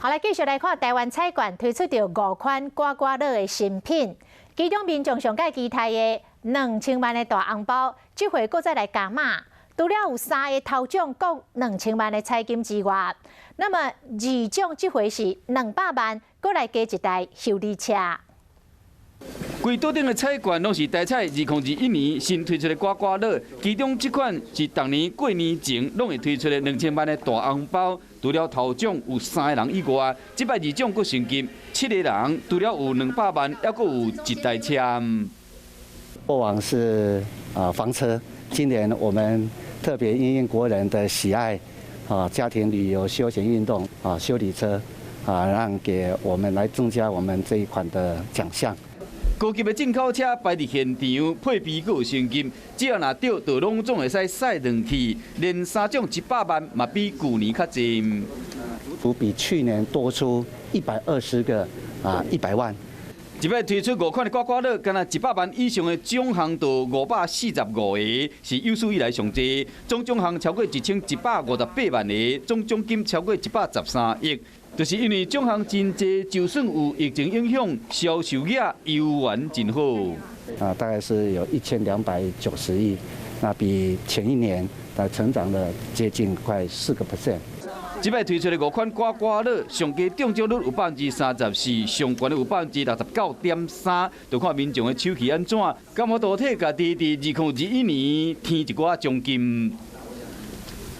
好，來繼續來看台灣彩券推出著五款刮刮樂的新品，其中民眾上蓋期待的2000萬的大紅包，這回閣再來加碼。除了有三个頭獎各兩千萬的彩金之外，那麼二獎這回是200萬，閣來加一台修理車。規桌頂的彩券攏是台彩2021年新推出的刮刮樂，其中這款是逐年過年前攏會推出的兩千萬的大紅包。除了頭獎有三個人以外，這擺二獎閣升級七個人，除了有200萬，猶閣有一台車。過往是房車，今年我們特別因應國人的喜愛，家庭旅遊、休閒運動修理車讓給我們來增加我們這一款的獎項。高級的進口車擺佇現場，配備閣有升級，只要若著，就攏總會使駛轉去，連三獎100萬嘛比舊年較濟。比去年多出120個100萬。這擺推出五款的刮刮樂，干焦100萬以上的獎項就545個，是有史以來上濟。總獎項超過1158萬個，總獎金超過113億。就是因為獎項真濟，就算有疫情影響，銷售額猶原真好。大概是有1290億，那比前一年的成長了接近快4%。這擺推出的五款刮刮樂，上低中獎率有34%，上懸的有69.3%，就看民眾的手氣按怎，敢有度替家己佇2021年添一寡獎金。